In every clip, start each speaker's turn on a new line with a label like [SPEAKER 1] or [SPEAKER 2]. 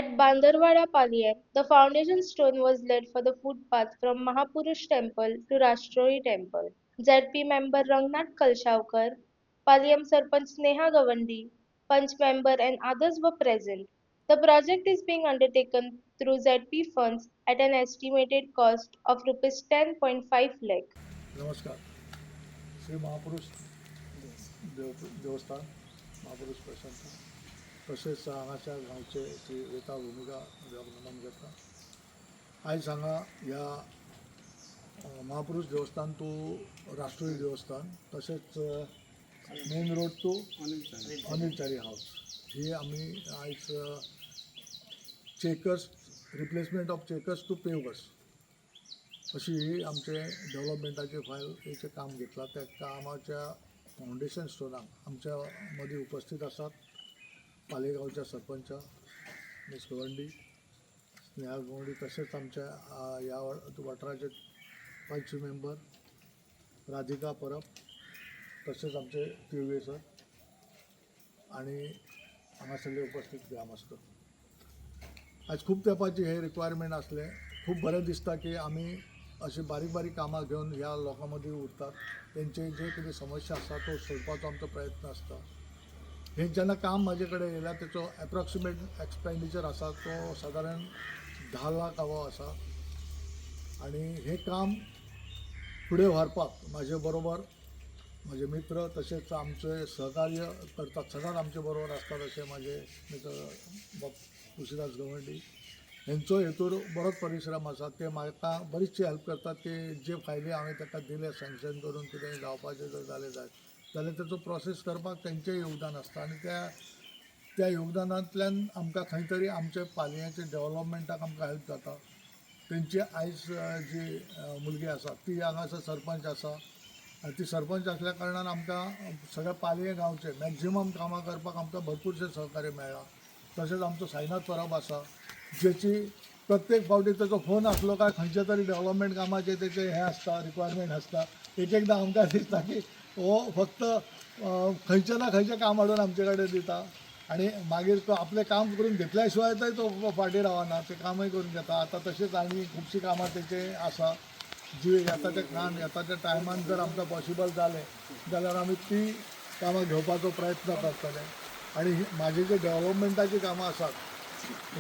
[SPEAKER 1] At Bandarwada Paliem, the foundation stone was laid for the footpath from Mahapurush Temple to Rashtroi Temple. ZP member Rangnath Kalshankar, Paliem Sarpanch Sneha Gavandi, Panch member and others were present. The project is being undertaken through ZP funds at an estimated cost of Rs 10.5 lakh.
[SPEAKER 2] नमस्कार. श्री महापुरुष देवस्थान, महापुरुष प्रशांत, तशेंच हांगाच्या गांवचे श्री वेता भुमिका देवाक नमन करता. आयज हांगा ह्या महापुरुष देवस्थान टू राष्ट्रीय देवस्थान तशेंच main road to Anil Chari house ही आमी आयज checkers, replacement of checkers to pavers अशी ही आमचे डेव्हलपमेंटाचे फायलीचें काम घेतलां. त्या कामाच्या फावंडेशन स्टोनाक आमच्या मदीं उपस्थित आसात पालेगांवच्या सरपंच मिस गवंडी, स्नेहा गवंडी, तशेंच आमच्या ह्या वाठाराचे पंच मेंबर राधिका परब, तशेंच आमचे तिळवे सर आणि हांगासरले उपस्थित ग्रामस्थ. आज खूब तेंपाची हे रिक्वायरमेंट आसलें. खूब बरें दिसता की आमी अशीं बारीक बारीक कामां घेवन ह्या लोकां मदीं उरतात. तेंचे जे कितें समस्या आसा तो सोडपाचो आमचो प्रयत्न आसता. हे जेन्ना काम म्हाजे कडेन येयला, तेचो एप्रॉक्सिमेट एक्सपेंडिचर आसा तो सादारण 10 लाख अबोव आसा आनी हें काम फुडें व्हरपाक म्हाजे बरोबर म्हजे मित्र तशेंच आमचे सहकार्य करतात, सदांच आमचे बरोबर आसतात अशे म्हाजे मित्र बाब तुळशीदास गवंडी हेंचो हेतूर बरोच परिश्रम आसा. ते म्हाका बरीचशी हेल्प करतात की जे फायली हांवें ताका दिले सँक्शन करून, कितें जावपाचें जर जालें जायत जाल्यार तेचो प्रोसेस करपाक तेंचें योगदान आसता आनी त्या त्या योगदानांतल्यान आमकां खंय तरी आमच्या पालयेंच्या डेवलपमेंटाक आमकां हेल्प जाता. तेंची आयज जी मुलगी आसा ती हांगासर सरपंच आसा आनी ती सरपंच आसल्या कारणान आमकां सगळ्या पालयें गांवचे मॅक्झिमम कामां करपाक आमकां भरपूरशें सहकार्य मेळ्ळां. तशेंच आमचो साईनाथ परब आसा, जेची प्रत्येक फावटी तेचो फोन आसलो काय खंयच्या तरी डेवलपमेंट कामाचें तेचें हें आसता, रिक्वायरमेंट आसता. एक एकदां आमकां दिसता की हो फक्त खंयचें ना खंयचें काम हाडून आमचे कडेन दिता आनी मागीर तो आपलें काम करून घेतल्या शिवाय तो फाटीं रावना, तें कामय करून घेता. आतां तशेंच आनी खुबशीं कामां तेचे आसा जी येता त्या काळान, येता त्या टायमान जर आमकां पॉसिबल जालें जाल्यार आमी ती कामां घेवपाचो प्रयत्न करतले. आनी म्हाजे जे डेवलपमेंटाचीं कामां आसात,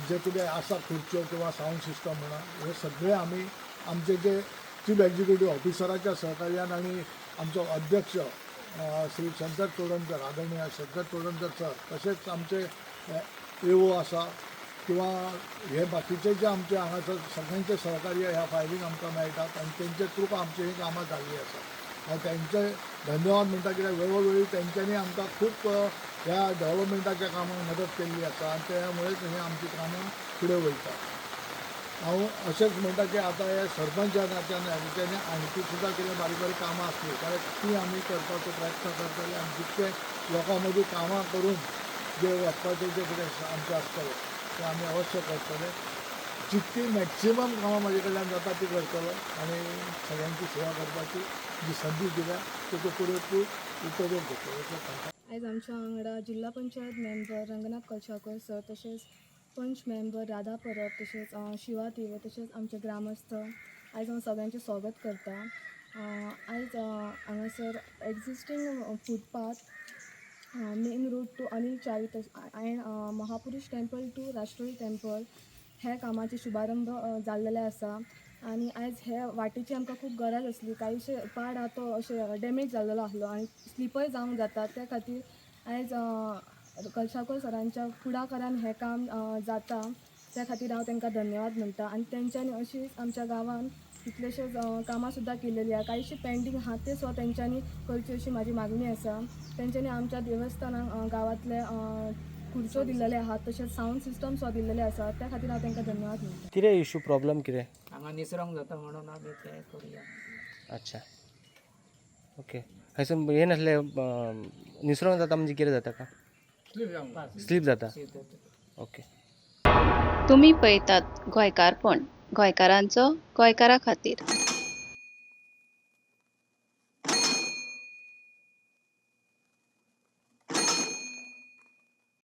[SPEAKER 2] जे कितें आसा, खुर्च्यो किंवा सावंड सिस्टम म्हणा, हे सगळे आमी आमचे जे चीफ एक्झिक्युटीव ऑफिसराच्या सहकार्यान आनी आमचो अध्यक्ष श्री शंकर चोडणकर, आदरणीय शंकर चोडणकर सर, तशेंच आमचे एओ आसा किंवा हे बाकीचे जे आमचे हांगासर सगळ्यांचे सहकार्य ह्या फायलींक आमकां मेळटात आनी तेंचे थ्रू आमची ही कामां जाल्ली आसा. हांव तेंचे धन्यवाद म्हणटा, कित्याक वेळोवेळी तेंच्यांनी आमकां खूब ह्या डेवलपमेंटाच्या कामाक मदत केल्ली आसा आनी त्यामुळेच ही आमची कामां फुडें वयता. हांव अशेंच म्हणटा की आतां हे सरपंच ह्या नात्यान तेंच्यांनी आणकी सुद्दां कितें बारीक बारीक कामां आसलीं जाल्यार ती आमी करपाचो प्रयत्न करतले आनी जितके लोकां मदीं कामां करून जे वचपाचें जें कितें आमचें आसतलें तें आमी अवश्य करतले. जितकी मॅक्सिमम कामां म्हाजे कडल्यान जाता ती करतलो आनी सगळ्यांची सेवा करपाची जी संदी दिल्या तेचो पुरेपूर उपयोग घेतलो इतलें सांगता.
[SPEAKER 3] आयज आमच्या वांगडा जिल्हा पंचायत मेंबर रंगनाथ कलशाकर सर, तशेंच पंच मेंबर राधा परब, तशेंच शिवा तिवे, तशेंच आमचे ग्रामस्थ. आयज हांव सगळ्यांचें स्वागत करता. आयज हांगासर existing footpath, main road to Anil Chari and Mahapurush temple to Rashtroi temple ह्या कामाचे शुभारंभ जाल्लेले आसा आनी आयज हे वाटेची आमकां खूब गरज आसली. कांयशे पाड आहा तो अशें डॅमेज जाल्लेलो आसलो आनी स्लिपय जावंक जाता. त्या खातीर आयज कलशाकर सरांच्या फुडाकारान हें काम जाता, त्या खातीर हांव तांकां धन्यवाद म्हणटा. आनी तेंच्यांनी अशीच आमच्या गांवान कितलेशेच कामां सुद्दां केलेली आहा. कांयशी पेंडींग आहा ते सुद्दां तेंच्यांनी करची अशी म्हाजी मागणी आसा. तेंच्यांनी आमच्या देवस्थानाक गांवांतले खुर्च्यो दिल्लेले आहात, तशेंच सावंड सिस्टम सुद्दां दिल्लेले आसा. त्या खातीर हांव तांकां धन्यवाद म्हणटा.
[SPEAKER 4] कितें इशू, प्रॉब्लम कितें?
[SPEAKER 5] हांगा निसरोंक जाता म्हणून आमी ते करुया.
[SPEAKER 4] अच्छा, ओके. हयसर हें नासलें, निसरोन जाता म्हणजे कितें जाता का? स्लीप जाता. ओके.
[SPEAKER 6] तुमी पळयतात गोंयकारपण, गोंयकारांचो गोंयकारा खातीर.